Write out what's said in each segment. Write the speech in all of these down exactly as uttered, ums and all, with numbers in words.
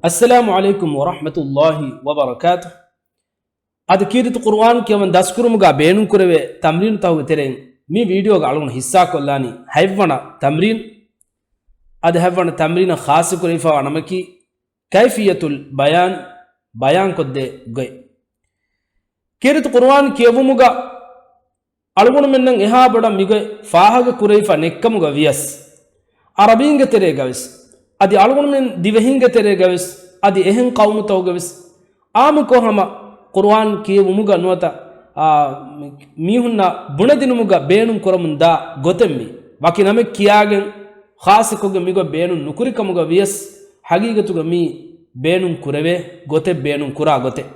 އައްސަލާމު ޢަލައިކުމް ވަރަޙްމަތުﷲި ވަބަރަކާތުހު. އަދި ކީރިތި ޤުރުއާން ކިޔަވަން ދަސްކުރުމުގަ ބޭނުންކުރެވޭ ތަމްރީނުތަކުގެ ތެރެއިން މި ވީޑިއޯގަ އަޅުގަނޑު ހިއްސާކޮށްލާނީ ހަތްވަނަ ތަމްރީން. އަދި ހަތްވަނަ ތަމްރީނަށް ޚާއްޞަކުރެވިފައިވާ ނަމަކީ ކައިފިއްޔަތުލް ބަޔާން، ބަޔާންކޮށްދޭ ގޮތް. ކީރިތި ޤުރުއާން ކިޔެވުމުގަ އަޅުގަނޑުމެންނަށް އެހާ ބޮޑަށް މިގޮތް ފާހަގަކުރެވިފަ ނެއްކަމުގަ ވިޔަސް، ޢަރަބީންގެ ތެރޭގަވެސް، އަދި އަޅުގަނޑުމެން ދިވެހިންގެ ތެރޭގަވެސް، އަދި އެހެން ޤައުމުތަކުގަވެސް، ޢާއްމުކޮށް ހަމަ ޤުރުއާން ކިޔެވުމުގަ ނުވަތަ، އާ، މި-، މީހުންނަށް ބުނެދިނުމުގަ ބޭނުން ކުރަމުންދާ ގޮތެއް މީ. ވަކި ނަމެއް ކިޔާގެން، ޚާއްޞަކޮށްގެން މިގޮތް ބޭނުން ނުކުރި ކަމުގަ ވިޔަސް، ޙަޤީޤަތުގަ މީ ބޭނުން ކުރެވޭ ގޮތެއް، ބޭނުން ކުރާ ގޮތެއް.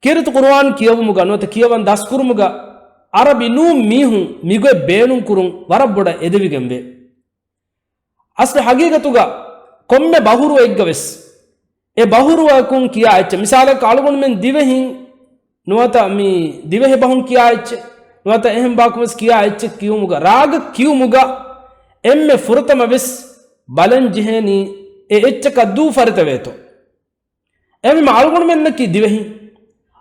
ކީރިތި ޤުރުއާން ކިޔެވުމުގަ ނުވަތަ ކިޔަވަން ދަސްކުރުމުގަ ޢަރަބި ނޫން މީހުން މިގޮތް ބޭނުން ކުރުން ވަރަށް ބޮޑަށް އެދެވިގެންވޭ. އަސްލު ޙަޤީޤަތުގަ ކޮންމެ ބަހުރުވައެއްގަވެސް އެ ބަހުރުވައަކުން ކިޔާ އެއްޗެއް، މިސާލަކަށް އަޅުގަނޑުމެން ދިވެހިން ނުވަތަ މި ދިވެހި ބަހުން ކިޔާ އެއްޗެއް، ނުވަތަ އެހެން ބަޔަކުވެސް ކިޔާ އެއްޗެއް ކިޔުމުގަ، ރާގަށް ކިޔުމުގަ އެންމެ ފުރަތަމަވެސް ބަލަން ޖެހޭނީ އެ އެއްޗަކަށް ދޫ ފަރިތަވޭތޯ. އެހެންވީމަ އަޅުގަނޑުމެންނަކީ ދިވެހިން.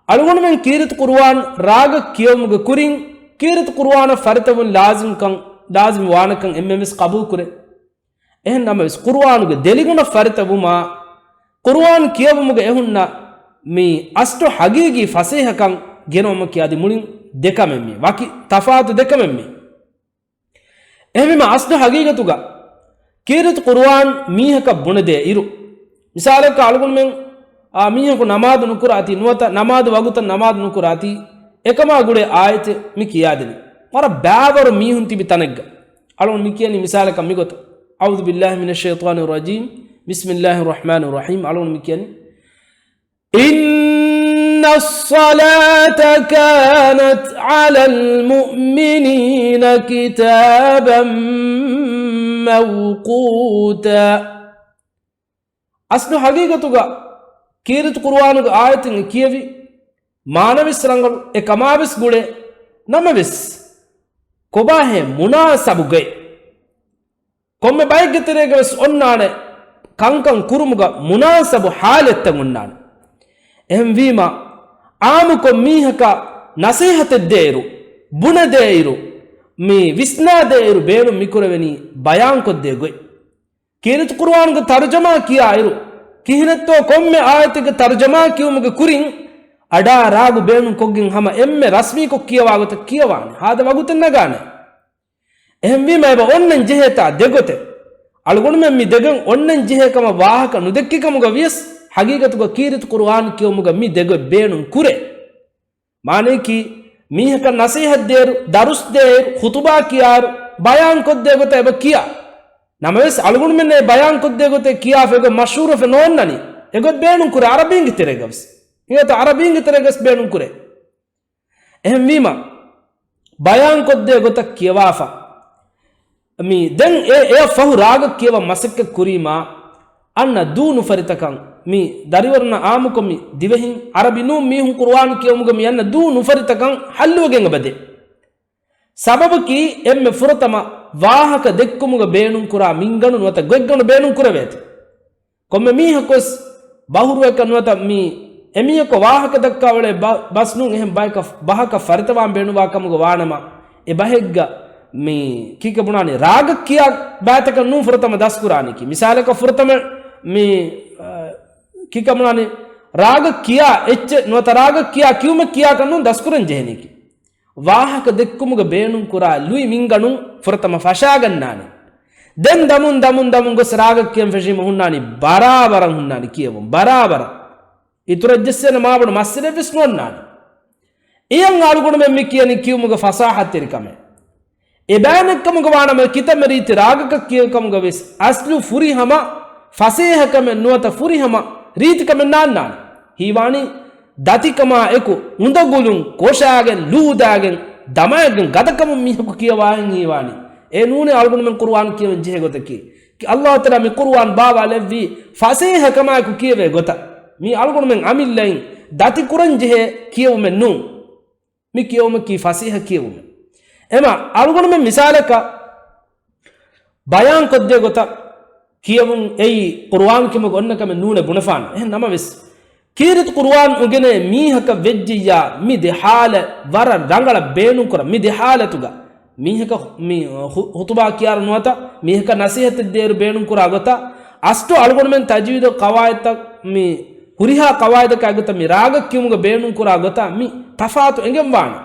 އަޅުގަނޑުމެން ކީރިތި ޤުރުއާން ރާގަށް ކިޔެވުމުގެ ކުރިން، ކީރިތި ޤުރުއާނަށް ފަރިތަވުން ލާޒިމްކަން، ލާޒިމް ވާނެކަން އެންމެންވެސް ޤަބޫލުކުރޭ. އެހެން ނަމަވެސް، ޤުރުއާނުގެ ދެލިގުނަށް ފަރިތަވުމާ، ޤުރުއާން ކިޔެވުމުގެ އެހުންނަ މި އަސްލު ޙަޤީޤީ ފަސޭހަކަން ގެނައުމަކީ އަދި މުޅިން ދެކަމެއް މީ. ވަކި ތަފާތު ދެކަމެއް މީ. އެހެންވީމަ އަސްލު ޙަޤީޤަތުގަ ކީރިތި ޤުރުއާން މީހަކަށް ބުނެދޭ އިރު، މިސާލަކަށް އަޅުގަނޑުމެން، އާ، މީހަކު ނަމާދު ނުކުރާތީ، ނުވަތަ ނަމާދު ވަގުތަށް ނަމާދު ނުކުރާތީ، އެކަމާ ގުޅޭ އާޔަތެއް މި ކިޔާދެނީ. ވަރަށް ބާވަރު މީހުން ތިބި ތަނެއްގަ. އަޅުގަނޑު މި ކިޔަނީ މިސާލަކަށް މިގޮތަށް، أعوذ بالله من الشيطان الرجيم، بسم الله الرحمن الرحيم. އަޅުގަނޑު މި ކިޔަނީ، إن الصلاة كانت على المؤمنين كتابا موقوتا. އަސްލު ޙަޤީޤަތުގަ ކީރިތި ޤުރުއާނުގެ އާޔަތެއް ކިޔެވި، މާނަވެސް ރަނގަޅު، އެ ކަމާވެސް ގުޅޭ. ނަމަވެސް، ކޮބާހޭ މުނާސަބުގައި؟ ކޮންމެ ބައެއްގެ ތެރޭގަވެސް އޮންނާނެ ކަންކަން ކުރުމުގަ މުނާސަބު ޙާލަތްތައް އޮންނާނެ. އެހެންވީމަ، ޢާއްމުކޮށް މީހަކަށް ނަޞޭޙަތެއް ދޭއިރު، ބުނެދޭއިރު، މި ވިސްނާދޭއިރު ބޭނުން މިކުރެވެނީ ބަޔާންކޮށްދޭ ގޮތް. ކީރިތި ޤުރުއާނުގެ ތަރުޖަމާ ކިޔާއިރު، ކިހިނެއްތޯ ކޮންމެ އާޔަތެއްގެ ތަރުޖަމާ ކިޔުމުގެ ކުރިން، އަޑާ ރާގު ބޭނުންކޮށްގެން ހަމަ އެންމެ ރަސްމީކޮށް ކިޔަވާ ގޮތަށް ކިޔަވާނެ. ހާދަ ވަގުތެއް ނަގާނެ. އެހެންވީމަ އެބަ އޮންނަން ޖެހޭތާ ދެގޮތެއް. އަޅުގަނޑުމެން މި ދެގޮތް އޮންނަން ޖެހޭ ކަމަށް ވާހަކަ ނުދެއްކި ކަމުގަ ވިޔަސް، ޙަޤީޤަތުގަ ކީރިތި ޤުރުއާން ކިޔުމުގަ މި ދެގޮތް ބޭނުން ކުރޭ. މާނަޔަކީ، މީހަކަށް ނަޞޭޙަތް ދޭއިރު، ދަރުސް ދޭއިރު، ޚުޠުބާ ކިޔާއިރު، ބަޔާންކޮށްދޭ ގޮތަށް އެބަ ކިޔާ. ނަމަވެސް، އަޅުގަނޑުމެންނަށް އެ ބަޔާންކޮށްދޭ ގޮތެއް ކިޔާފަ އެގޮތް މަޝްހޫރުވެފަ ނޯންނަނީ. އެގޮތް ބޭނުން ކުރޭ ޢަރަބީންގެ ތެރޭގަވެސް. އިނގޭތޯ ޢަރަބީންގެ ތެރޭގަވެސް ބޭނުން ކުރޭ. އެހެންވީމަ، ބަޔާންކޮށްދޭ ގޮތަށް ކިޔަވާފަ. މި ދެން އެ، އެއަށް ފަހު ރާގަށް ކިޔަވަން މަސައްކަތް ކުރީމާ، އަންނަ ދޫ ނުފަރިތަކަން މި ދަރިވަރުންނަށް ޢާއްމުކޮށް މި ދިވެހިން ޢަރަބި ނޫން މީހުން ޤުރުއާން ކިޔެވުމުގަ މި އަންނަ ދޫ ނުފަރިތަކަން ޙައްލުވެގެން އެބަދޭ. ސަބަބަކީ އެންމެ ފުރަތަމަ ވާހަކަ ދެއްކުމުގަ ބޭނުންކުރާ މިންގަނޑު ނުވަތަ ގޮތްގަނޑު ބޭނުން ކުރެވޭތީ. ކޮންމެ މީހަކުވެސް ބަހުރުވައަކަށް ނުވަތަ މި އެމީހަކު ވާހަކަ ދައްކާ އުޅޭ ބަ-، ބަސް ނޫން އެހެން ބަޔަކަށް، ބަހަކަށް ފަރިތަވާން ބޭނުންވާ ކަމުގަ ވާނަމަ، އެ ބަހެއްގަ މި ކީކޭ ބުނާނީ ރާގަށް ކިޔާ ބައިތަކަށް ނޫން ފުރަތަމަ ދަސްކުރާނީކީ. މިސާލަކަށް ފުރަތަމަ މި، އަ، ކީކޭ ބުނާނީ ރާގަށް ކިޔާ އެއްޗެއް ނުވަތަ ރާގަށް ކިޔާ ކިޔުމެއް ކިޔާކަށް ނޫން ދަސްކުރަން ޖެހެނީކީ. ވާހަކަ ދެއްކުމުގަ ބޭނުންކުރާ ލުއި މިންގަނޑުން ފުރަތަމަ ފަށާގަންނާނެ. ދެން ދަމުން ދަމުން ދަމުން ގޮސް ރާގަށް ކިޔަން ފެށީމަ ހުންނާނީ ބަރާބަރަށް ހުންނާނީ ކިޔެވުން. ބަރާބަރަށް. އިތުރަށް ޖެއްސޭނެ މާބޮޑު މައްސަލައެއްވެސް ނޯންނާނެ. އެޔަށް އަޅުގަނޑުމެން މި ކިޔަނީ ކިޔުމުގެ ފަސާހަތްތެރިކަމޭ. އެބައިމެންކަމުގަ ވާނަމަ ކިތަންމެ ރީތި ރާގަކަށް ކިޔޭ ކަމުގަ ވެސް އަސްލު ފުރިހަމަ ފަސޭހަކަމެއް ނުވަތަ ފުރިހަމަ ރީތިކަމެއް ނާންނާނެ. ހީވާނީ ދަތިކަމާ އެކު އުނދަގުލުން ކޮށާގެން ލޫދާގެން ދަމައިގެން ގަދަކަމުން މީހަކު ކިޔަވާހެން ހީވާނީ. އެ ނޫނޭ އަޅުގަނޑުމެން ޤުރުއާން ކިޔަވަން ޖެހޭ ގޮތަކީ. ކި-، ﷲ ތަޢާލާ މި ޤުރުއާން ބާވާލެއްވީ ފަސޭހަ ކަމާއެކު ކިޔެވޭ ގޮތަށް. މީ އަޅުގަނޑުމެން އަމިއްލައިން ދަތި ކުރަން ޖެހޭ ކިޔެވުމެއް ނޫން. މި ކިޔެވުމަކީ ފަސޭހަ ކިޔެވުމެއް. އެމަ އަޅުގަނޑުމެން މިސާލަކަށް ބަޔާން ކޮށްދޭ ގޮތަށް ކިޔެވުން އެއީ ޤުރުއާން ކިޔުމުގެ އޮންނަ ކަމެއް ނޫނޭ ބުނެފާނެ. އެހެން ނަމަވެސް، ކީރިތި ޤުރުއާން އުނގެނޭ މީހަކަށް ވެއްޖިއްޔާ، މި ދެ ޙާލަތް ވަރަށް ރަނގަޅަށް ބޭނުންކުރަން. މި ދެ ޙާލަތުގަ މީހަކަށް މި ޚު-، ޚުޠުބާ ކިޔާރު ނުވަތަ މީހަކަށް ނަޞޭޙަތެއް ދޭއިރު ބޭނުންކުރާ ގޮތަށް، އަސްލު އަޅުގަނޑުމެން ތަޖްވީދު ޤަވާޢިދުތައް މި ހުރިހާ ޤަވާޢިދަކާއި ގޮތަށް މި ރާގަށް ކިޔުމުގަ ބޭނުންކުރާ ގޮތަށް މި ތަފާތު އެނގެންވާނެ.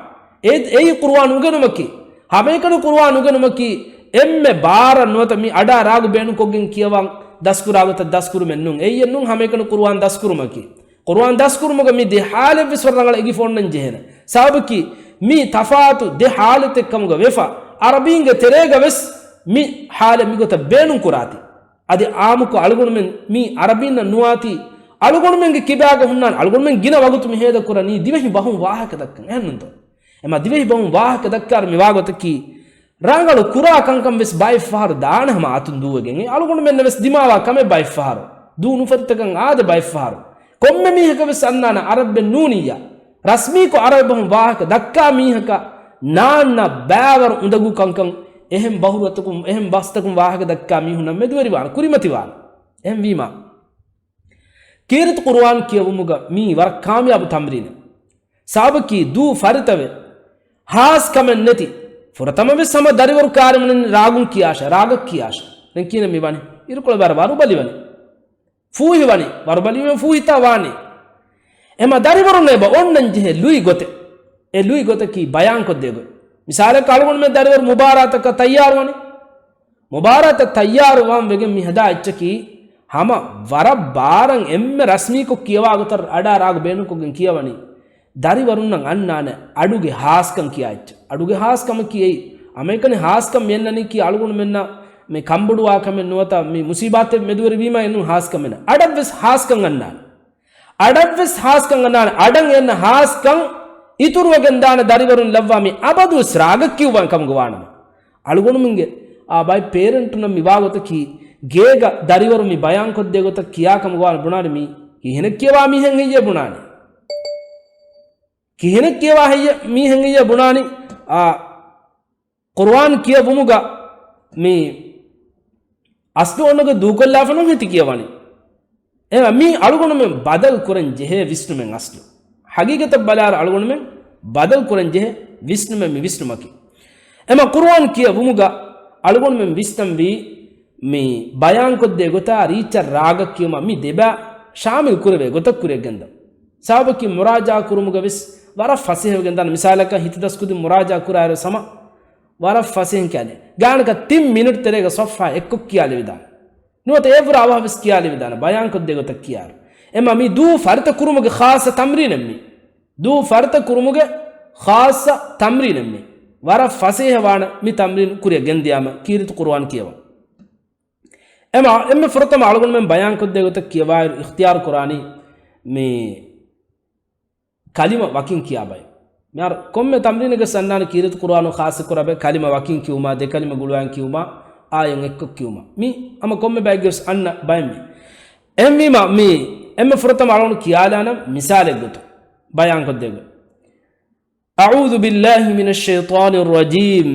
އެ-، އެއީ ޤުރުއާން އުނގެނުމަކީ. ހަމައެކަނި ޤުރުއާން އުނގެނުމަކީ އެންމެ ބާރަށް ނުވަތަ މި އަޑާ ރާގު ބޭނުންކޮށްގެން ކިޔަވަން ދަސްކުރާ ގޮތަށް ދަސްކުރުމެއް ނޫން. އެއީއެއް ނޫން ހަމައެކަނި ޤުރުއާން ދަސްކުރުމަކީ. ޤުރުއާން ދަސްކުރުމުގަ މި ދެ ޙާލެއްވެސް ވަރަށް ރަނގަޅަށް އެގިފަ އޮންނަން ޖެހޭނެ. ސަބަބަކީ މި ތަފާތު ދެ ޙާލަތެއް ކަމުގަ ވެފަ، ޢަރަބީންގެ ތެރޭގަ ވެސް މި ޙާލެއް މިގޮތަށް ބޭނުން ކުރާތީ. އަދި ޢާއްމުކޮށް އަޅުގަނޑުމެން މީ ޢަރަބީންނަށް ނުވާތީ، އަޅުގަނޑުމެންގެ ކިބާގަ ހުންނާނެ، އަޅުގަނޑުމެން ގިނަ ވަގުތު މި ހޭދަ ކުރަނީ ދިވެހި ބަހުން ވާހަކަ ދައްކަން. އެހެންނުންތޯ؟ އެމަ ދިވެހި ބަހުން ވާހަކަ ދައްކާރު މި ވާގޮތަކީ، ރަނގަޅު ކުރާ ކަންކަން ވެސް ބައެއް ފަހަރު ދާނެ ހަމަ އަތުން ދޫވެގެން. އެ އަޅުގަނޑުމެންނަށް ވެސް ދިމާވާ ކަމެއް ބައެއް ފަހަރު. ދޫ ނުފަތިތަކަށް އާދެ ބައެއް ފަހަރު. ކޮންމެ މީހަކަށް ވެސް އަންނާނެ ޢަރަބެއް ނޫނިއްޔާ. ރަސްމީކޮށް ޢަރަބި ބަހުން ވާހަކަ ދައްކާ މީހަކަށް ނާންނަ ބައިވަރު އުނދަގޫ ކަންކަން އެހެން ބަހުރުތަކުން، އެހެން ބަސްތަކުން ވާހަކަ ދައްކާ މީހުންނަށް މެދުވެރިވާނެ، ކުރިމަތިވާނެ. އެހެންވީމާ، ކީރިތި ޤުރުއާން ކިޔެވުމުގަ މީ ވަރަށް ކާމިޔާބު ތަމްރީނެއް. ސަބަބަކީ ދޫ ފަރިތަވެ، ހާސް ކަމެއް ނެތި. ފުރަތަމަވެސް ހަމަ ދަރިވަރު ކާރިމަނިން ރާގުން ކިޔާށޭ، ރާގަށް ކިޔާށޭ. ދެން ކިހިނެއް މި ވަނީ؟ އިރުކޮޅެއް ވަރަށް ވަރުބަލި ވަނީ. ފޫހި ވަނީ، ވަރުބަލިވެ ފޫހިތާ ވާނީ. އެމަ ދަރިވަރުން އެބަ އޮންނަން ޖެހޭ ލުއި ގޮތެއް. އެ ލުއި ގޮތަކީ ބަޔާންކޮށްދޭ ގޮތް. މިސާލަކަށް އަޅުގަނޑުމެން ދަރިވަރު މުބާރާތަކަށް ތައްޔާރު ވަނީ. މުބާރާތަށް ތައްޔާރު ވާން ވެގެން މި ހަދާ އެއްޗަކީ، ހަމަ ވަރަށް ބާރަށް އެންމެ ރަސްމީކޮށް ކިޔަވާ ގޮތަށް އަޑާ ރާގު ބޭނުންކޮށްގެން ކިޔަވަނީ. ދަރިވަރުންނަށް އަންނާނެ އަޑުގެ ހާސްކަން ކިޔާ އެއްޗެއް. އަޑުގެ ހާސްކަމަކީ އެއީ، ހަމައެކަނި ހާސްކަން މި އަންނަނީކީ އަޅުގަނޑުމެންނަށް މި ކަނބޮޑުވާ ކަމެއް ނުވަތަ މި މުސީބާތެއް މެދުވެރިވީމާ އެންނު ހާސްކަމެއް ނަ. އަޑަށްވެސް ހާސްކަން އަންނާނެ. އަޑަށްވެސް ހާސްކަން އަންނާނެ. އަޑަށް އެންނަ ހާސްކަން އިތުރުވެގެން ދާނެ ދަރިވަރުން ލައްވާ މި އަބަދުވެސް ރާގަށް ކިޔުވާން ކަމުގަ ވާނަމަ. އަޅުގަނޑުމެންގެ އާ ބައެއް ޕޭރެންޓުންނަށް މި ވާގޮތަކީ، ގޭގަ ދަރިވަރު މި ބަޔާންކޮށްދޭ ގޮތަށް ކިޔާ ކަމުގަ ވާނެ ބުނާނެ މީ. ކިހިނެއް ކިޔަވާ މީހެއް ހެއްޔޭ ބުނާނެ. ކިހިނެއް ކިޔަވާ ހެއްޔޭ މީހެއް ހެއްޔޭ ބުނާނީ. އާ، ޤުރުއާން ކިޔެވުމުގަ މި އަސްލު އޮންނަގޮތް ދޫކޮށްލާފަ ނޫން ހިތި ކިޔަވަނީ. އެމަ މީ އަޅުގަނޑުމެން ބަދަލު ކުރަން ޖެހޭ ވިސްނުމެއް އަސްލު. ހަގީގަތަށް ބަލާއިރު އަޅުގަނޑުމެން ބަދަލު ކުރަން ޖެހޭ ވިސްނުމެއް މި ވިސްނުމަކީ. އެމަ ޤުރުއާން ކިޔެވުމުގަ އަޅުގަނޑުމެން ވިސްނަންވީ މި ބަޔާންކޮށްދޭ ގޮތާ ރީއްޗަށް ރާގަށް ކިޔުމަށް މި ދެބައި ޝާމިލް ކުރެވޭ ގޮތަށް ކުރިއަށް ގެންދަން. ސަބަބަކީ މުރާޖާ ކުރުމުގަ ވެސް ވަރަށް ފަސޭހަވެގެން ދާނެ. މިސާލަކަށް ހިތަދަސްކުދިން މުރާޖާ ކުރާއިރު ސަމަ ވަރަށް ފަސޭހަ ކިޔާލި. ގާނަކަށް ތިން މިނިޓް ތެރޭގަ ޞަފްޙާ އެއްކޮށް ކިޔާލެވިދާނެ. ނުވަތަ އެއަށްވުރެ އަވަހަށް ވެސް ކިޔާލެވިދާނެ ބަޔާންކޮށްދޭ ގޮތަށް ކިޔާއިރު. އެމަ މި ދޫ ފަރިތަ ކުރުމުގެ ޚާއްޞަ ތަމްރީނެއް މި. ދޫ ފަރިތަ ކުރުމުގެ ޚާއްޞަ ތަމްރީނެއް މި. ވަރަށް ފަސޭހަވާނެ މި ތަމްރީން ކުރިއަށް ގެންދިޔާމަ ކީރިތި ޤުރުއާން ކިޔަވަން. އެމަ، އެންމެ ފުރަތަމަ އަޅުގަނޑުމެން ބަޔާންކޮށްދޭ ގޮތަށް ކިޔަވާއިރު އިޚްތިޔާރު ކުރާނީ މި ކަލިމަ ވަކިން ކިޔާ ބައެއް. މިހާރު ކޮންމެ ތަމްރީނެއްގެ ސަންނާނު ކީރިތި ޤުރުއާނު ޚާއްޞަ ކުރާ ބައެއް ކަލިމަ ވަކިން ކިޔުމާ، ދެ ކަލިމަ ގުޅުވާން ކިޔުމާ، އާޔަތް އެއްކޮށް ކިޔުމާ. މި ހަމަ ކޮންމެ ބައެއްގެ ވެސް އަންނަ ބައެއް މި. އެހެންވީމާ، މި އެންމެ ފުރަތަމަ އަޅުގަނޑު ކިޔާލާނަން މިސާލެއް ގޮތުން ބަޔާންކޮށްދޭ ގޮތް. أعوذ بالله من الشيطان الرجيم.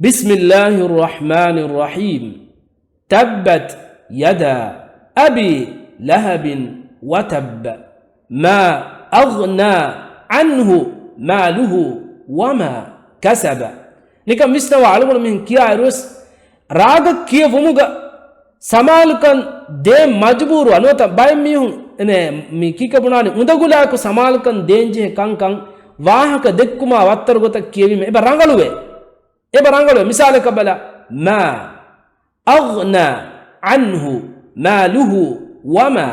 بسم الله الرحمن الرحيم. تبت يدا أبي لهب وتب. ما أغنى عنه ماله وما كسب. ނިކަން ވިސްނަވާ އަޅުގަނޑު މިހެން ކިޔާއިރުވެސް ރާގަށް ކިޔެވުމުގަ ސަމާލުކަން ދޭން މަޖުބޫރު ނުވަތަ ބައެއް މީހުން އެނެ މި ކީކޭ ބުނާނީ އުނދަގުލާއެކު ސަމާލުކަން ދޭންޖެހޭ ކަންކަން ވާހަކަ ދެއްކުމާ ވައްތަރު ގޮތަށް ކިޔެވީމަ އެބަ ރަނގަޅުވޭ. އެބަ ރަނގަޅުވޭ. މިސާލަކަށް ބަލަ، ما أغنى عنه ماله وما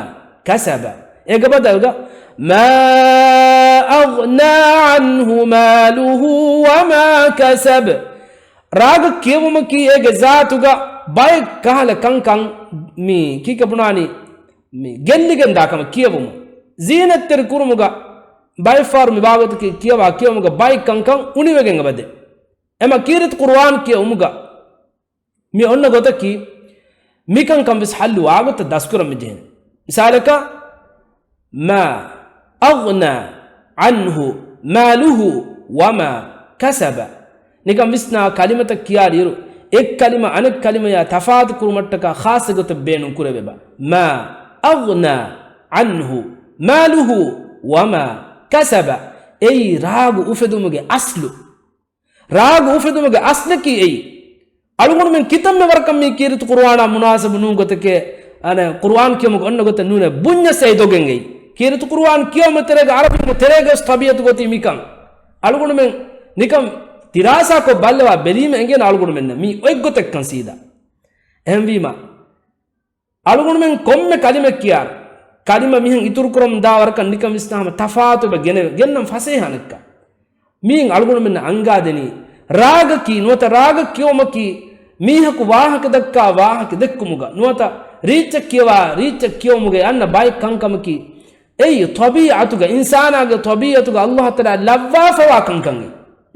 كسب. އޭގެ ބަދަލުގަ، ما أغنى عنه ماله وما كسب. ރާގަށް ކިޔެވުމަކީ އޭގެ ޒާތުގަ ބައެއް ކަހަލަ ކަންކަން މި ކީކޭ ބުނާނީ މި ގެއްލިގެން ދާ ކަމަށް ކިޔެވުމު. ޒީނަތްތެރި ކުރުމުގަ ބައެއް ފަހަރު މި ވާގޮތަކީ ކިޔަވާ ކިޔެވުމުގަ ބައެއް ކަންކަން އުނިވެގެން އެބަދޭ. އެމަ ކީރިތި ޤުރުއާން ކިޔެވުމުގަ މި އޮންނަ ގޮތަކީ، މިކަންކަން ވެސް ޙައްލު ވާގޮތަށް ދަސްކުރަން މި ޖެހެނީ. މިސާލަކަށް، ما أغنى عنه ماله وما كسب. ނިކަން ވިސްނާ ކަލިމަތައް ކިޔާލިއިރު، އެއް ކަލިމަ އަނެއް ކަލިމަޔާ ތަފާތު ކުރުމަށްޓަކާ ޚާއްޞަ ގޮތަށް ބޭނުން ކުރެވެބަ. ما أغنى عنه ماله وما كسب. އެއީ ރާގު އުފެދުމުގެ އަސްލު. ރާގު އުފެދުމުގެ އަސްލަކީ އެއީ. އަޅުގަނޑުމެން ކިތަންމެ ވަރަކަށް މީ ކީރިތި ޤުރުއާނާ މުނާސަބު ނޫން ގޮތެކޭ، އަނެއް ޤުރުއާން ކިޔަމުގެ އޮންނަ ގޮތެއް ނޫނޭ، ބުންޏަސް އެ ދޮގެއް އެއީ. ކީރިތި ޤުރުއާން ކިޔަވުމުގެ ތެރޭގަ އަރަބިންގެ ތެރޭގަވެސް ތަބީއަތު ގޮތީ މިކަން. އަޅުގަނޑުމެން ނިކަން ދިރާސާކޮށް ބައްލަވާ ބެލީމަ އެނގޭނެ އަޅުގަނޑުމެންނަށް މީ އޮތް ގޮތެއްކަން ސީދާ. އެހެންވީމަ، އަޅުގަނޑުމެން ކޮންމެ ކަލިމައެއް ކިޔާ، ކަލިމަ މިހެން އިތުރުކުރަމުން ދާ ވަރަކަށް ނިކަން ވިސްނާ ހަމަ ތަފާތު އެބަ ގެނެ-، ގެންނަން ފަސޭހަ ނެއްކަ. މީން އަޅުގަނޑުމެންނަށް އަންގާދެނީ، ރާގަކީ ނުވަތަ ރާގަ ކިޔުމަކީ މީހަކު ވާހަކަ ދައްކާ ވާހަކަ ދެއްކުމުގަ ނުވަތަ ރީއްޗެއް ކިޔަވާ ރީއްޗެއް ކިޔުމުގަ އަންނަ ބައެއް ކަންކަމަކީ، އެއީ ޠަބީޢަތުގަ، އިންސާނާގެ ޠަބީޢަތުގަ އައްލާހު ތަޢާލާ ލައްވާފަވާ ކަންކަން.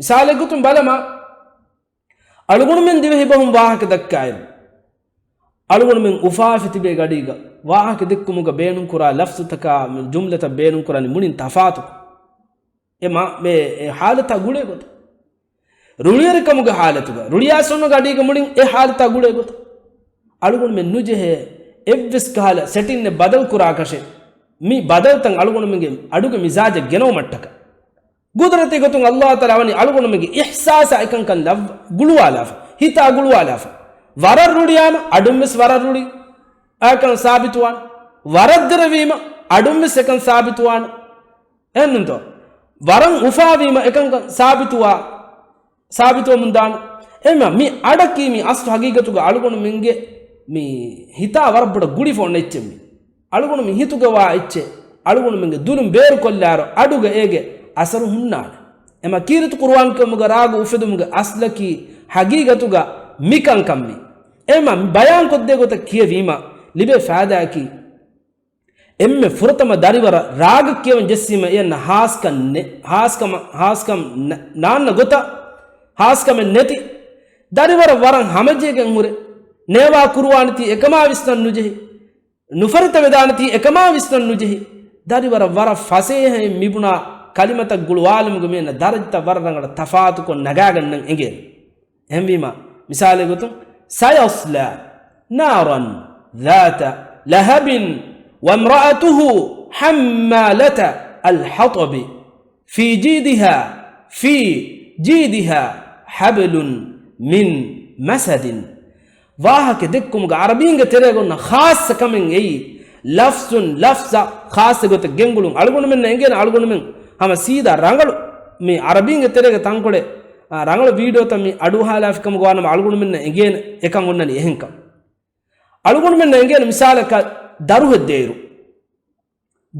މިސާލެއް ގޮތުން ބަލަމާ، އަޅުގަނޑުމެން ދިވެހި ބަހުން ވާހަކަ ދައްކާއިރު، އަޅުގަނޑުމެން އުފާވެފަ ތިބޭ ގަޑީގަ ވާހަކަ ދެއްކުމުގަ ބޭނުންކުރާ ލަފްޒުތަކާ ޖުމްލަތައް ބޭނުންކުރާނީ މުޅިން ތަފާތުކޮށް. އެ މާ-، މޭ-، އެ ހާލަތާ ގުޅޭ ގޮތަށް. ރުޅިއެރިކަމުގެ ހާލަތުގަ، ރުޅިއައިސް އޮންނަ ގަޑީގަ މުޅިން އެ ހާލަތާ ގުޅޭ ގޮތަށް. އަޅުގަނޑުމެން ނުޖެހޭ އެއްވެސް ކަހަލަ ސެޓިންއެއް ބަދަލުކުރާކަށެއް، މި ބަދަލުތައް އަޅުގަނޑުމެންގެ އަޑުގެ މިޒާޖަށް ގެނައުމަށްޓަކައި. ގުދުރަތީ ގޮތުން އައްލާހު ތަޢާލާ ވަނީ އަޅުގަނޑުމެންގެ އިޙްސާސާ އެކަންކަން ލައްވަ-، ގުޅުވާލާފަ، ހިތާ ގުޅުވާލާފަ. ވަރަށް ރުޅިއާމަ އަޑުންވެސް ވަރަށް ރުޅި އެކަން ސާބިތުވާނެ. ވަރަށް ދެރަވީމަ އަޑުންވެސް އެކަން ސާބިތުވާނެ. އެހެންނުންތޯ؟ ވަރަށް އުފާވީމަ އެކަންކަން ސާބިތުވާ، ސާބިތުވަމުން ދާނެ. އެހެންމަ މި އަޑަކީ މި އަސްލު ހަގީގަތުގަ އަޅުގަނޑުމެންގެ މި ހިތާ ވަރަށް ބޮޑަށް ގުޅިފަ އޮންނަ އެއްޗެއް މި. އަޅުގަނޑު މި ހިތުގަ ވާ އެއްޗެއް އަޅުގަނޑުމެންގެ ދުލުން ބޭރުކޮށްލާއިރު އަޑުގަ އޭގެ އަސަރު ހުންނާނެ. އެމަ ކީރިތި ޤުރުއާން ކިޔުމުގަ ރާގު އުފެދުމުގެ އަސްލަކީ ހަގީގަތުގަ މިކަންކަން މި. އެމަ މި ބަޔާން ކޮށްދޭ ގޮތަށް ކިޔެވީމަ ލިބޭ ފާއިދާއަކީ، އެންމެ ފުރަތަމަ ދަރިވަރަށް ރާގަށް ކިޔަވަން ޖެއްސީމަ އެއަންނަ ހާސްކަން ނެ-، ހާސްކަމަ-، ހާސްކަން ނަ-، ނާންނަ ގޮތަށް ހާސްކަމެއް ނެތި ދަރިވަރަށް ވަރަށް ހަމަޖެހިގެން ހުރެ، ނޭވާ ކުރުވާނެތީ އެކަމާ ވިސްނަން ނުޖެހި، ނުފަރިތަވެދާނެތީ އެކަމާ ވިސްނަން ނުޖެހި، ދަރިވަރަށް ވަރަށް ފަސޭހައިން މިބުނާ ކަލިމަތައް ގުޅުވާލުމުގެ މިއަންނަ ދަރަޖަތައް ވަރަށް ރަނގަޅަށް ތަފާތުކޮށް ނަގާގަންނަން އެނގޭނެ. އެހެންވީމަ، މިސާލެއް ގޮތުން، سيصلى نارا ذات لهب وامرأته حمالة الحطب في جيدها، في جيدها حبل من مسد. ވާހަކަ ދެއްކުމުގަ އަރަބީންގެ ތެރޭގަ އޮންނަ ޚާއްޞަ ކަމެއް އެއީ، ލަފްޒުން ލަފްޒަށް ޚާއްޞަ ގޮތަށް ގެންގުޅުން. އަޅުގަނޑުމެންނަށް އެނގޭނެ އަޅުގަނޑުމެން ހަމަ ސީދާ ރަނގަޅު މި އަރަބީންގެ ތެރޭގަ ތަންކޮޅެއް، އާ، ރަނގަޅު ވީޑިއޯތައް މި އަޑުއަހާލާފިކަމުގަ ވާނަމަ އަޅުގަނޑުމެންނަށް އެނގޭނެ އެކަން އޮންނަނީ އެހެންކަން. އަޅުގަނޑުމެންނަށް އެނގޭނެ މިސާލަކަށް ދަރުހެއްދޭއިރު،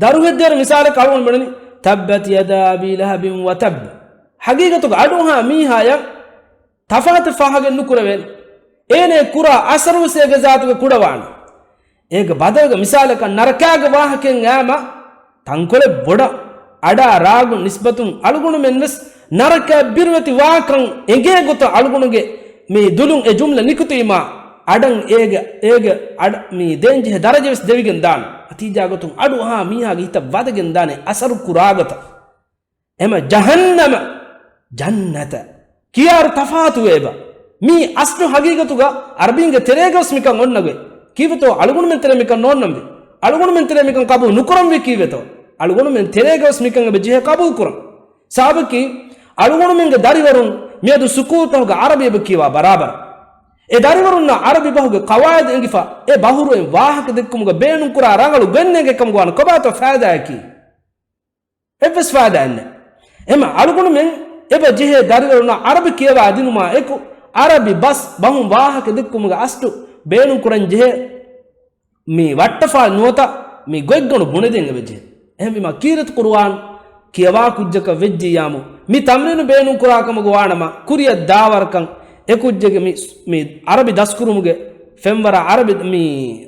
ދަރުހެއްދޭއިރު މިސާލަކަށް އަޅުގަނޑު ބުނަނީ، تبت يدا أبي لهب وتب. ހަގީގަތުގަ އަޑުއަހާ މީހާޔަށް ތަފާތެއް ފާހަގަ ނުކުރެވޭނެ. އޭނަ ކުރާ އަސަރުވެސް އޭގެ ޒާތުގަ ކުޑަވާނެ. އޭގެ ބަދަލުގަ މިސާލަކަށް ނަރަކާގެ ވާހަކައެއް އައީމަ، ތަންކޮޅެއް ބޮޑަށް އަޑާ ރާގު ނިސްބަތުން އަޅުގަނޑުމެން ވެސް ނަރަކައަށް ބިރުވެތި ވާކަން އެނގޭ ގޮތަށް އަޅުގަނޑުގެ މި ދުލުން އެ ޖުމްލަ ނިކުތީމާ، އަޑަށް އޭގެ، އޭގެ އަޑަށް މި ދޭންޖެހޭ ދަރަޖަވެސް ދެވިގެން ދާނެ. ނަތީޖާ ގޮތުން އަޑުއަހާ މީހާގެ ހިތަށް ވަދެގެން ދާނެ އަސަރު ކުރާ ގޮތަށް. އެމަ ޖަހަންނަމަ ޖަންނަތަށް ކިޔާއިރު ތަފާތުވޭބަ. މީ އަސްލު ހަގީގަތުގަ އަރަބީންގެ ތެރޭގަވެސް މިކަން އޮންނަގޮތް. ކީއްވެތޯ އަޅުގަނޑުމެން ތެރޭ މިކަން ނޯންނަންވީ. އަޅުގަނޑުމެން ތެރޭ މިކަން ޤަބޫލު ނުކުރަންވީ ކީއްވެތޯ؟ އަޅުގަނޑުމެން ތެރޭގަވެސް މިކަން އެބަ ޖެހޭ ޤަބޫލު ކުރަން. ސަބަބަކީ، އަޅުގަނޑުމެންގެ ދަރިވަރުން މިއަދު ސުކޫލްތަކުގަ އަރަބި އެބަ ކިޔަވާ ބަރާބަރަށް. އެ ދަރިވަރުންނަށް އަރަބި ބަހުގެ ޤަވާއިދު އެނގިފަ، އެ ބަހުރުއިން ވާހަކަ ދެއްކުމުގަ ބޭނުންކުރާ ރަނގަޅު ގޮތް ނޭނގޭ ކަމުގަ ވާނެ ކޮބާތޯ ފައިދާއަކީ؟ އެއްވެސް ފައިދާއެއް ނެތް. އެމަ އަޅުގަނޑުމެން އެބަ ޖެހޭ ދަރިވަރުންނަށް އަރަބި ކިޔަވާ ދިނުމާ އެކު، އަރަބި ބަސް ބަހުން ވާހަކަ ދެއްކުމުގެ އަސްލު ބޭނުން ކުރަން ޖެހޭ މި ވައްޓަފާ ނުވަތަ މި ގޮތްގަނޑު ބުނެދޭން އެބަޖެހޭ. އެހެންވީމަ ކީރިތި ޤުރުއާން ކިޔަވާ ކުއްޖަކަށް ވެއްޖިއްޔާމު، މި ތަމްރީނު ބޭނުން ކުރާ ކަމުގަ ވާނަމަ، ކުރިއަށް ދާވަރަކަށް އެ ކުއްޖެއްގެ މި، މި އަރަބި ދަސްކުރުމުގެ ފެންވަރާ އަރަބި، މި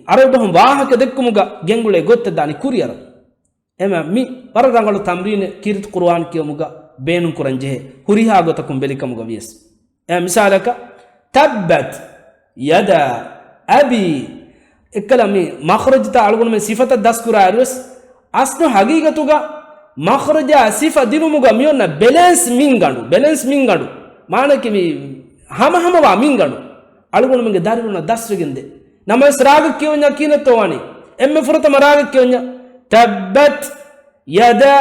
އަރަބި ބަހުން ވާހަކަ ދެއްކުމުގަ ގެންގުޅޭ ގޮތްތައް ދާނީ ކުރިއަރަށް. އެމަ މި ވަރަށް ރަނގަޅު ތަމްރީނެއް ކީރިތި ޤުރުއާން ކިޔުމުގަ ބޭނުން ކުރަން ޖެހޭ ހުރިހާ ގޮތަކުން ބެލިކަމުގަ ވިޔަސް. އެ މިސާލަކަށް، تبت يدا أبي. އެއްކަލަ މި މަޚްރަޖުތައް އަޅުގަނޑުމެން ސިފަތައް ދަސްކުރާއިރުވެސް، އަސްލު ހަގީގަތުގަ މަޚްރަޖާ ސިފަ ދިނުމުގަ މިއޮންނަ ބެލެންސް މިންގަނޑު، ބެލެންސް މިންގަނޑު. މާނައަކީ މި ހަމަހަމަވާ މިންގަނޑު. އަޅުގަނޑުމެންގެ ދަރިވަރުންނަށް ދަސްވެގެންދޭ. ނަމަވެސް ރާގަށް ކިޔަވަންޏާ ކިހިނެއްތޯ ވާނީ؟ އެންމެ ފުރަތަމަ ރާގަށް ކިޔަވަންޏާ، ތައްބަތް ޔަދާ،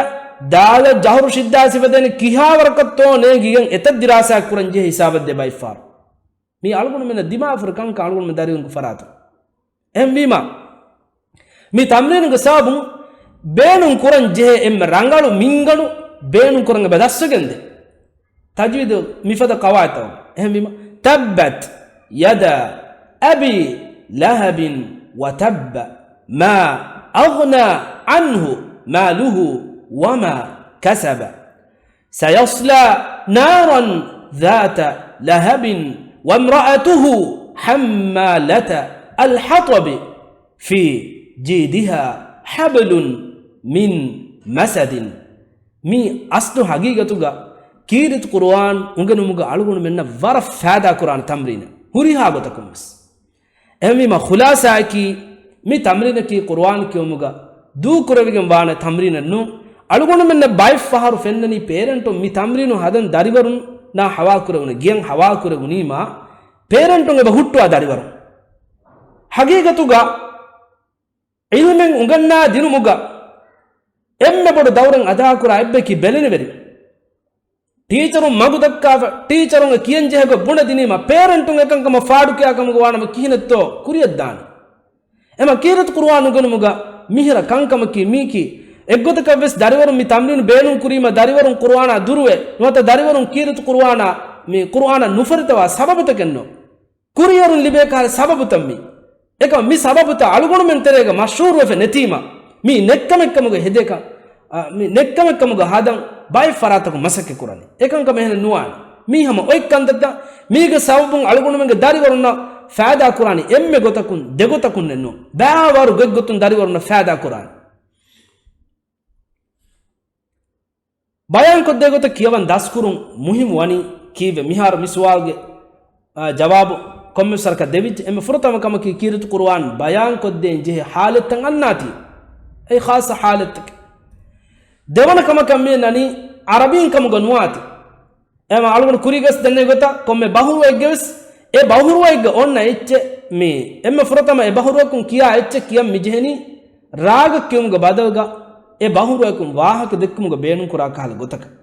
ދާލަށް ޖަހުރު ޝިއްދާ ސިފަދޭނެ ކިހާވަރަކަށްތޯ ނޭނގިގެން އެތައް ދިރާސާ ކުރަން ޖެހޭ ހިސާބަށް ދޭ ބައެއްފަހަރު. މީ އަޅުގަނޑުމެންނަށް ދިމާވެފަ ކަންކަން އަޅުގަނޑުމެން ދަރިވަރުންގެ ފަރާތުން. އެހެންވީމާ، މި ތަމްރީނުގެ ސަބަބުން ބޭނުން ކުރަން ޖެހޭ އެންމެ ރަނގަޅު މިންގަނޑު ބޭނުން ކުރަން އެބަ ދަސްވެގެންދޭ. ތަޖްވީދު މިފަދަ ޤަވާޢިދުތައް. އެހެންވީމަ، تبت يدا أبي لهب وتب ما أغنى عنه ماله وما كسب سيصلى نارا ذات لهب وامرأته حمالة الحطب في جيدها حبل من مسد. މި އަސްލު ހަގީގަތުގަ ކީރިތި ޤުރުއާން އުނގެނުމުގަ އަޅުގަނޑުމެންނަށް ވަރަށް ފައިދާ ކުރާނެ ތަމްރީނެއް، ހުރިހާ ގޮތަކުން ވެސް. އެހެންވީމަ، ޚުލާޞާއަކީ، މި ތަމްރީނަކީ ޤުރުއާން ކިޔުމުގަ ދޫކުރެވިގެން ވާނެ ތަމްރީނެއް ނޫން. އަޅުގަނޑުމެންނަށް ބައެއް ފަހަރު ފެންނަނީ ޕޭރެންޓުން މި ތަމްރީނު ހަދަން ދަރިވަރުންނާ ހަވާކުރެވުނު، ގެޔަށް ހަވާކުރެވުނީމާ، ޕޭރެންޓުން އެބަ ހުއްޓުވާ ދަރިވަރުން. ހަގީގަތުގަ ޢިލްމެއް އުނގަންނާ ދިނުމުގަ އެންމެ ބޮޑު ދައުރެއް އަދާކުރާ އެއްބަޔަކީ ބެލެނިވެރިން. ޓީޗަރުން މަގު ދައްކާފަ، ޓީޗަރުންގެ ކިޔަންޖެހޭ ގޮތް ބުނެދިނީމަ، ޕޭރެންޓުން އެކަންކަމަށް ފާޑުކިޔާ ކަމުގަ ވާނަމަ ކިހިނެއްތޯ ކުރިޔަށްދާނެ؟ އެމަ ކީރިތި ޤުރުއާން އުނގެނުމުގަ މިހިރަ ކަންކަމަކީ މީކީ. އެއްގޮތަކަށް ވެސް ދަރިވަރުން މި ތަމްރީނު ބޭނުން ކުރީމަ، ދަރިވަރުން ޤުރުއާނާ ދުރުވެ، ނުވަތަ ދަރިވަރުން ކީރިތި ޤުރުއާނާ، މި ޤުރުއާނަށް ނުފަރިތަވާ ސަބަބުތަކެއްނު. ކުރިއެރުން ލިބޭ ކަހަލަ ސަބަބުތައް މީ. އެކަމަ މި ސަބަބުތައް އަޅުގަނޑުމެން ތެރޭގަ މަޝްހޫރުވެފަ ނެތީމަ، މީ ނެއްކަމެއްކަމުގަ ހެދޭކަ، އަ، މި ނެއްކަމެއްކަމުގަ ހަދަން ބައެއް ފަރާތަކުން މަސައްކަތް ކުރަނީ. އެކަންކަމަށް އެހެނެއް ނުވާނެ. މީ ހަމަ އޮތް ކަންތައްތައް. މީގެ ސަބަބުން އަޅުގަނޑުމެންގެ ދަރިވަރުންނަށް ފައިދާ ކުރާނީ އެންމެ ގޮތަކުން، ދެގޮތަކުންނެއް ނޫން. ބައިވަރު ގޮތްގޮތުން ދަރިވަރުންނަށް ފައިދާ ކުރާނެ. ބަޔާންކޮށްދޭ ގޮތަށް ކިޔަވަން ދަސްކުރުން މުހިއްމު ވަނީ ކީއްވެ؟ މިހާރު މި ސުވާލުގެ، އާ، ޖަވާބު ކޮންމެސް ވަރަކަށް ދެވިއްޖެ. އެންމެ ފުރަތަމަ ކަމަކީ ކީރިތި ޤުރުއާން ބަޔާންކޮށްދޭން ޖެހޭ ޙާލަތްތައް އަންނާތީ. އެއީ ޚާއްޞަ ޙާލަތްތަކެއް. ދެވަނަ ކަމަކަށް މި ނަނީ ޢަރަބީން ކަމުގަ ނުވާތީ. އެމަ އަޅުގަނޑު ކުރީގަސް ދެންނެވި ގޮތަށް ކޮންމެ ބަހުރުވައެއްގެ ވެސް އެ ބަހުރުވައެއްގެ އޮންނަ އެއްޗެއް މި އެންމެ ފުރަތަމަ އެ ބަހުރުވައަކުން ކިޔާ އެއްޗެއް ކިޔަން މި ޖެހެނީ ރާގަށް ކިޔުމުގެ ބަދަލުގަ އެ ބަހުރުވައަކުން ވާހަކަ ދެއްކުމުގަ ބޭނުންކުރާ ކަހަލަ ގޮތަކަށް.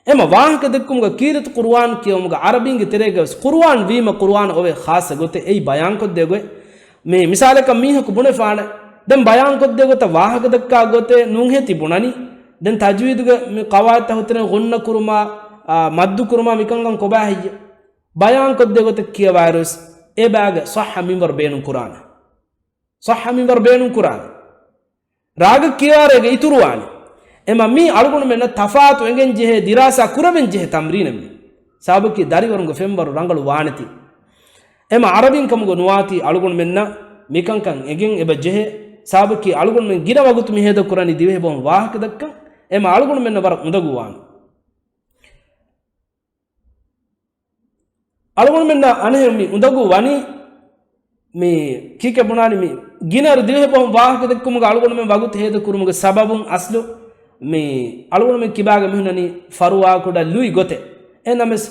އެމަ ވާހަކަ ދެއްކުމުގަ ކީރިތި ޤުރުއާން ކިޔެވުމުގަ ޢަރަބީންގެ ތެރޭގަ ވެސް ޤުރުއާން ވީމަ ޤުރުއާން އޮވޭ ޚާއްޞަ ގޮތެއް. އެއީ ބަޔާންކޮށްދޭ ގޮތް. މި މިސާލަކަށް މީހަކު ބުނެފާނެ، ދެން ބަޔާންކޮށްދޭ ގޮތަށް ވާހަކަ ދައްކާ ގޮތެއް ނޫންހޭ ތި ބުނަނީ. ދެން ތަޖްވީދުގެ މި ޤަވާޢިދުތައް ހުތުރެން ޣުންނަ ކުރުމާ، އާ، މައްދު ކުރުމާ މިކަންކަން ކޮބާ ހެއްޔޭ؟ ބަޔާންކޮށްދޭ ގޮތަށް ކިޔަވާއިރުވެސް އެ ބާގެ ޞައްޙަ މިންވަރު ބޭނުން ކުރާނެ. ޞައްޙަ މިންވަރު ބޭނުން ކުރާނެ. ރާގަށް ކިޔަވާރޭގެ އިތުރުވާނެ. އެމަ މީ އަޅުގަނޑުމެންނަށް ތަފާތު އެނގެން ޖެހޭ، ދިރާސާ ކުރެވެން ޖެހޭ ތަމްރީނެއް މީ. ސަބަބަކީ ދަރިވަރުންގެ ފެންވަރު ރަނގަޅު ވާނެތީ. އެމަ ޢަރަބިން ކަމުގަ ނުވާތީ އަޅުގަނޑުމެންނަށް މިކަންކަން އެނގެން އެބަ ޖެހޭ. ސަބަބަކީ އަޅުގަނޑުމެން ގިނަ ވަގުތު މި ހޭދަ ކުރަނީ ދިވެހި ބަހުން ވާހަކަ ދައްކަން. އެމަ އަޅުގަނޑުމެންނަށް ވަރަށް އުނދަގޫ ވާނެ. އަޅުގަނޑުމެންނަށް އަނެއް މި އުނދަގޫ ވަނީ، މި ކީކޭ ބުނާނީ، މި ގިނައިރު ދިވެހި ބަހުން ވާހަކަ ދެއްކުމުގަ އަޅުގަނޑުމެން ވަގުތު ހޭދަ ކުރުމުގެ ސަބަބުން އަސްލު މި އަޅުގަނޑުމެން ކިބާގަ މިހުންނަނީ ފަރުވާކުޑަ ލުއި ގޮތެއް. އެހެންނަމަވެސް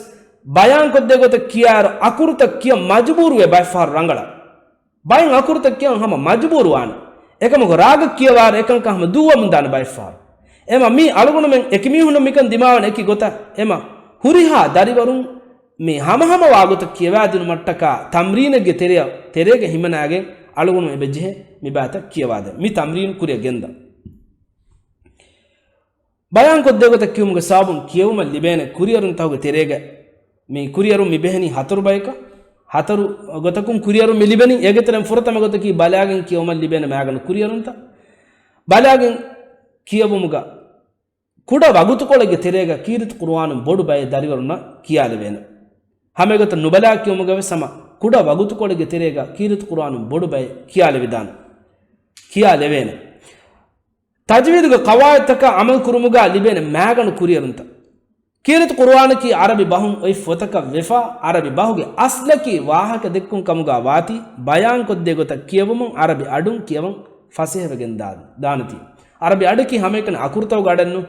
ބަޔާންކޮށްދޭ ގޮތަށް ކިޔާއިރު އަކުރުތައް ކިޔަން މަޖުބޫރުވޭ ބައެއްފަހަރު ރަނގަޅަށް. ބައެއް އަކުރުތައް ކިޔަން ހަމަ މަޖުބޫރުވާނެ. އެކަމަކު ރާގަށް ކިޔަވާއިރު އެކަންކަން ހަމަ ދުއްވަމުން ދާނެ ބައެއްފަހަރު. އެމަ މީ އަޅުގަނޑުމެން އެކި މީހުންނަށް މިކަން ދިމާވަން އެކި ގޮތަށް އެމަ ހުރިހާ ދަރިވަރުން މި ހަމަހަމަވާ ގޮތަށް ކިޔަވާދިނުމަށްޓަކާ ތަމްރީނެއްގެ ތެރެއަށް، ތެރޭގަ ހިމަނާގެން އަޅުގަނޑު އެބަޖެހޭ މިބާތައް ކިޔަވާދޭ. މި ތަމްރީން ކުރިއަށް ގެންދަން. ބަޔާންކޮށްދޭ ގޮތަށް ކިޔުމުގެ ސަބަބުން ކިޔެވުމަށް ލިބޭނެ ކުރިއެރުންތަކުގެ ތެރޭގަ މި ކުރިއެރުން މި ބެހެނީ ހަތަރު ބަޔަކަށް، ހަތަރު ގޮތަކުން ކުރިއެރުން މި ލިބެނީ. އޭގެ ތެރެއިން ފުރަތަމަ ގޮތަކީ ބަލާގެން ކިޔެވުމަށް ލިބޭނެ މާގަނޑު ކުރިއެރުންތައް. ބަލާގެން ކިޔެވުމުގަ ކުޑަ ވަގުތުކޮޅެއްގެ ތެރޭގަ ކީރިތި ޤުރުއާނުން ބޮޑު ބައެއް ދަރިވަރުންނަށް ކިޔާލެވޭނެ. ހަމައެގޮތަށް ނުބަލާ ކިޔުމުގަ ވެސް ހަމަ ކުޑަ ވަގުތުކޮޅެއްގެ ތެރޭގަ ކީރިތި ޤުރުއާނުން ބޮޑު ބައެއް ކިޔާލެވިދާނެ. ކިޔާލެވޭނެ. ތަޖްވީދުގެ ޤަވާޢިދުތަކާ ޢަމަލު ކުރުމުގަ ލިބޭނެ މާގަނޑު ކުރިއެރުންތައް. ކީރިތި ޤުރުއާނަކީ ޢަރަބި ބަހުން އޮތް ފޮތަކަށް ވެފަ، ޢަރަބި ބަހުގެ އަސްލަކީ ވާހަކަ ދެއްކުން ކަމުގަ ވާތީ، ބަޔާންކޮށްދޭ ގޮތަށް ކިޔެވުމުން ޢަރަބި އަޑުން ކިޔަވަން ފަސޭހަވެގެން ދާ-، ދާނެތީ. ޢަރަބި އަޑަކީ ހަމައެކަނި އަކުރުތަކުގެ އަޑެއްނު،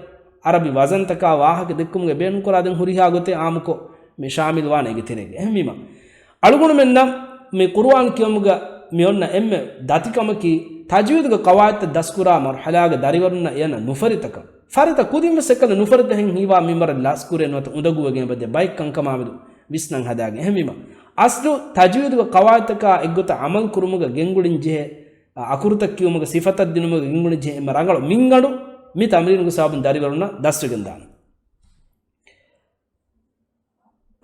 ޢަރަބި ވަޒަންތަކާ ވާހަކަ ދެއްކުމުގެ ބޭނުންކުރާ ދެން ހުރިހާ ގޮތެއް ޢާއްމުކޮށް މި ޝާމިލް ވާނެ އޭގެ ތެރޭގަ. އެހެންވީމަ، އަޅުގަނޑުމެންނަށް މި ޤުރުއާން ކިޔުމުގަ މި އޮންނަ އެންމެ ދަތިކަމަކީ، ތަޖްވީދުގެ ޤަވާޢިދުތައް ދަސްކުރާ މަރުޙަލާގެ ދަރިވަރުންނަށް އެޔަނަށް ނުފަރިތަކަން. ފަރިތަ ކުދިންވެސް އެކަލަ ނުފަރިތަ ހެން ހީވާ މިންވަރަށް ލަސްކުރޭ ނުވަތަ އުނދަގޫވެގެން އެބަދޭ ބައެއް ކަންކަމާމެދު ވިސްނަން ހަދާގެން. އެހެންވީމަ، އަސްލު ތަޖްވީދުގެ ޤަވާޢިދުތަކާ އެއްގޮތަށް ޢަމަލު ކުރުމުގަ ގެންގުޅިން ޖެހޭ، އަ، އަކުރުތައް ކިޔުމުގެ ސިފަތައް ދިނުމުގަ ގެންގުޅިން ޖެހޭ އެންމެ ރަނގަޅު މިންގަނޑު މި ތަމްރީނުގެ ސަބަބުން ދަރިވަރުންނަށް ދަސްވެގެންދާނެ.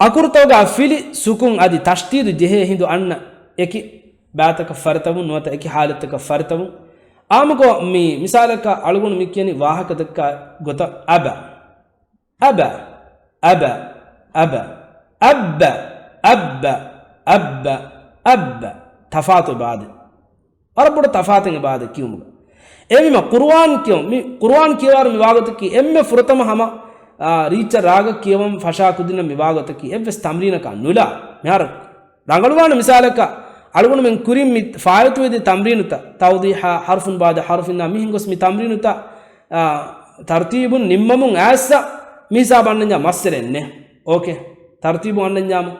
އަކުރުތަކުގަ ފިލި ސުކުން އަދި ތަޝްދީދު ޖެހޭ ހިނދު އަންނަ އެކި ބައިތަކަށް ފަރިތަވުން ނުވަތަ އެކި ޙާލަތްތަކަށް ފަރިތަވުން. އާއްމުކޮށް މި މިސާލަކަށް އަޅުގަނޑު މި ކިޔަނީ ވާހަކަ ދައްކާ ގޮތަށް އަބަ. އަބަ، އަބަ، އަބަ، އައްބަ، އައްބަ، އައްބަ، އައްބަ. ތަފާތު އެބައާދޭ. ވަރަށް ބޮޑަށް ތަފާތެއް އެބައާދޭ ކިޔުމުގަ. އެހެންވީމަ ޤުރުއާން ކިޔުން، މި ޤުރުއާން ކިޔަވާއިރު މި ވާގޮތަކީ އެންމެ ފުރަތަމަ ހަމަ، އާ، ރީއްޗަށް ރާގަށް ކިޔަވަން ފަށާ ކުދިންނަށް މި ވާގޮތަކީ އެއްވެސް ތަމްރީނަކާ ނުލާ. މިހާރު ރަނގަޅުވާނެ މިސާލަކަށް، އަޅުގަނޑުމެން ކުރިން މި ފާއިތުވެދި ތަމްރީނުތައް، ތައުޟީޙާ، ޙަރުފުން ބަޢުދަ ޙަރުފިން އާ މިހެން ގޮސް މި ތަމްރީނުތައް، އާ، ތަރުތީބުން ނިންމަމުން އައިއްސަ މި ހިސާބަށް އަންނަންޏާ މައްސަލައެއް ނެތް. އޯކޭ. ތަރުތީބު އަންނަންޏާމު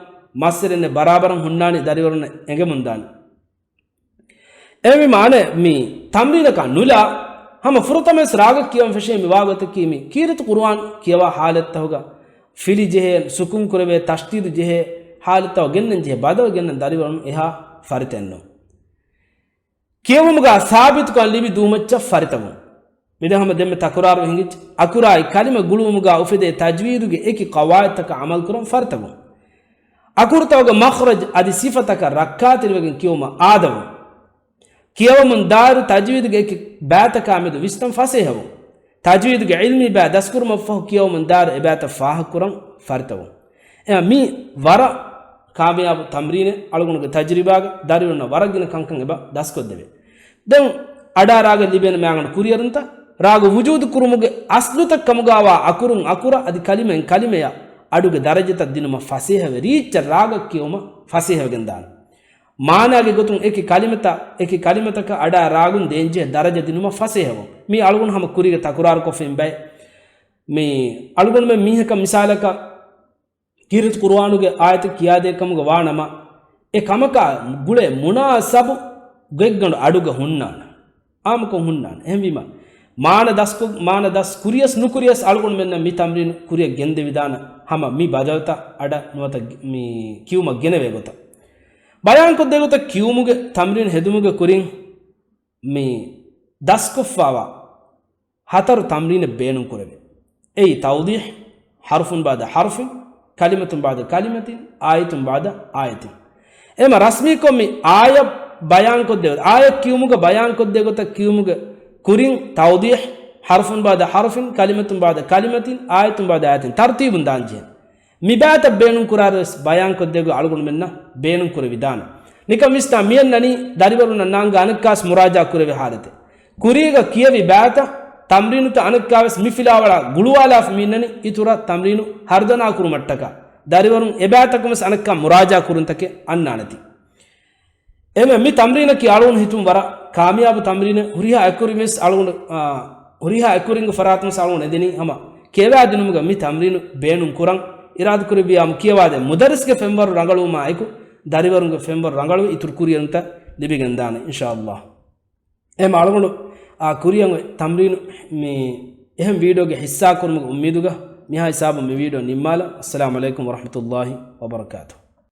މައްސަލައެއް ނެތް، ބަރާބަރަށް ހުންނާނީ ދަރިވަރުންނަށް އެނގެމުންދާނެ. އެހެންވީމަ އަނެއް މި ތަމްރީނަކާ ނުލާ، ހަމަ ފުރަތަމަވެސް ރާގަށް ކިޔަން ފެށޭ މި ވާގޮތަކީ މި ކީރިތި ޤުރުއާން ކިޔަވާ ޙާލަތްތަކުގަ ފިލި ޖެހޭ، ސުކުން ކުރެވޭ، ތަޝްދީދު ޖެހޭ ޙާލަތްތައް ގެންނަން ޖެހޭ ބަދަލު ގެންނަން ދަރިވަރުން އެހާ ފަރިތައެއްނު. ކިޔެވުމުގަ ސާބިތުކަން ލިބި ދުވުމައްޗަށް ފަރިތަވުން. މިދެން ހަމަ ދެންމެ ތަކުރާރު ހިނގިއްޖެ. އަކުރާއި ކަލިމަ ގުޅުވުމުގަ އުފެދޭ ތަޖްވީދުގެ އެކި ޤަވާޢިދުތަކަށް ޢަމަލުކުރަން ފަރިތަވުން. އަކުރުތަކުގެ މަޚްރަޖް އަދި ސިފަތަކަށް ރައްކާތެރިވެގެން ކިޔުމަށް އާދަވުން. ކިޔަވަމުން ދާއިރު ތަޖްވީދުގެ އެކި ބައިތަކާ މެދު ވިސްނަން ފަސޭހަވުން. ތަޖްވީދުގެ ޢިލްމީ ބައި ދަސްކުރުމަށްފަހު ކިޔަވަމުން ދާއިރު އެބައިތައް ފާހަގަކުރަން ފަރިތަވުން. އެހެން މީ ވަރަށް ކާމިޔާބު ތަމްރީނެއް. އަޅުގަނޑުގެ ތަޖްރިބާގަ ދަރިވަރުންނަށް ވަރަށް ގިނަ ކަންކަން އެބަ ދަސްކޮށްދެވޭ. ދެން އަޑާ ރާގަށް ލިބޭނެ މާގަނޑު ކުރިއެރުންތައް، ރާގު ވުޖޫދު ކުރުމުގެ އަސްލުތައް ކަމުގައިވާ އަކުރުން އަކުރަށް އަދި ކަލިމައިން ކަލިމަޔަށް އަޑުގެ ދަރަޖަތައް ދިނުމަށް ފަސޭހަވެ، ރީއްޗަށް ރާގަށް ކިޔެވުމަށް ފަސޭހަވެގެންދާނެ. މާނާގެ ގޮތުން އެކި ކަލިމަތައް، އެކި ކަލިމަތަކަށް އަޑާ ރާގުން ދޭންޖެހޭ ދަރަޖަ ދިނުމަށް ފަސޭހަވުން. މީ އަޅުގަނޑު ހަމަ ކުރީގަ ތަކުރާރުކޮށްފިން ބައެއް. މި އަޅުގަނޑުމެން މީހަކަށް މިސާލަކަށް ކީރިތި ޤުރުއާނުގެ އާޔަތެއް ކިޔާދޭ ކަމުގަ ވާނަމަ، އެ ކަމަކާ ގުޅޭ މުނާސަބު ގޮތްގަނޑު އަޑުގަ ހުންނާނެ. އާއްމުކޮށް ހުންނާނެ. އެހެންވީމަ، މާނަ ދަސްކޮށް، މާނަ ދަސް ކުރިޔަސް ނުކުރިޔަސް އަޅުގަނޑުމެންނަށް މި ތަމްރީނު ކުރިއަށް ގެންދެވިދާނެ ހަމަ މި ބަދަލުތައް އަޑަށް ނުވަތަ މި ކިޔުމަށް ގެނެވޭ ގޮތަށް. ބަޔާންކޮށްދޭ ގޮތަށް ކިޔުމުގެ ތަމްރީނު ހެދުމުގެ ކުރިން މި ދަސްކޮށްފައިވާ ހަތަރު ތަމްރީނެއް ބޭނުން ކުރެވޭ. އެއީ ތައުޟީޙް، ޙަރުފުން ބަޢުދަ ޙަރުފިން، ކަލިމަތުން ބަޢުދަ ކަލިމަތިން، އާޔަތުން ބަޢުދަ އާޔަތިން. އެމަ ރަސްމީކޮށް މި އާޔަތް ބަޔާންކޮށްދޭ، އާޔަތް ކިޔުމުގަ ބަޔާންކޮށްދޭ ގޮތަށް ކިޔުމުގެ ކުރިން ތައުޟީޙް، ޙަރުފުން ބަޢުދަ ޙަރުފިން، ކަލިމަތުން ބަޢުދަ ކަލިމަތިން، އާޔަތުން ބަޢުދަ އާޔަތިން ތަރުތީބުން ދާންޖެހޭ. މި ބައިތައް ބޭނުން ކުރާއިރުވެސް ބަޔާންކޮށްދޭ ގޮތް އަޅުގަނޑުމެންނަށް ބޭނުން ކުރެވިދާނެ. ނިކަން ވިސްނާ މިއަންނަނީ ދަރިވަރުންނަށް ނާންގާ އަނެއްކާވެސް މުރާޖާ ކުރެވޭ ހާލަތެއް. ކުރީގަ ކިޔެވި ބައިތައް ތަމްރީނުތައް އަނެއްކާވެސް މި ފިލާވަޅާ ގުޅުވާލާފަ މި އިންނަނީ އިތުރަށް ތަމްރީނު ހަރުދަނާ ކުރުމަށްޓަކާ. ދަރިވަރުން އެބައިތަކުންވެސް އަނެއްކާ މުރާޖާ ކުރުންތަކެއް އަންނާނެތީ. އެމެ މި ތަމްރީނަކީ އަޅުގަނޑު ހިތުން ވަރަށް ކާމިޔާބު ތަމްރީނެއް. ހުރިހާ އެކުވެރިންވެސް އަޅުގަނޑު، އާ، ހުރިހާ އެކުވެރިންގެ ފަރާތުންވެސް އަޅުގަނޑު އެދެނީ ހަމަ ކިޔަވާދިނުމުގަ މި ތަމްރީނު ބޭނުން ކުރަން. އިރާދަކުރެއްވިޔާމު ކިޔަވާދޭ. މުދައްރިސްގެ ފެންވަރު ރަނގަޅުވުމާއެކު ދަރިވަރުންގެ ފެންވަރު ރަނގަޅުވެ އިތުރު ކުރިއެރުންތައް ލިބިގެންދާނެ އިންޝާﷲ. އެމަ އަޅުގަނޑު އާ ކުރިއަށް އޮތް ތަމްރީނު މި އެހެން ވީޑިއޯގެ ހިއްސާކުރުމުގެ އުއްމީދުގަ މިހާ ހިސާބުން މި ވީޑިއޯ ނިންމާލަން. އައްސަލާމު ޢަލައިކުމް ވަރަޙްމަތުﷲ ވަބަރަކާތުހު.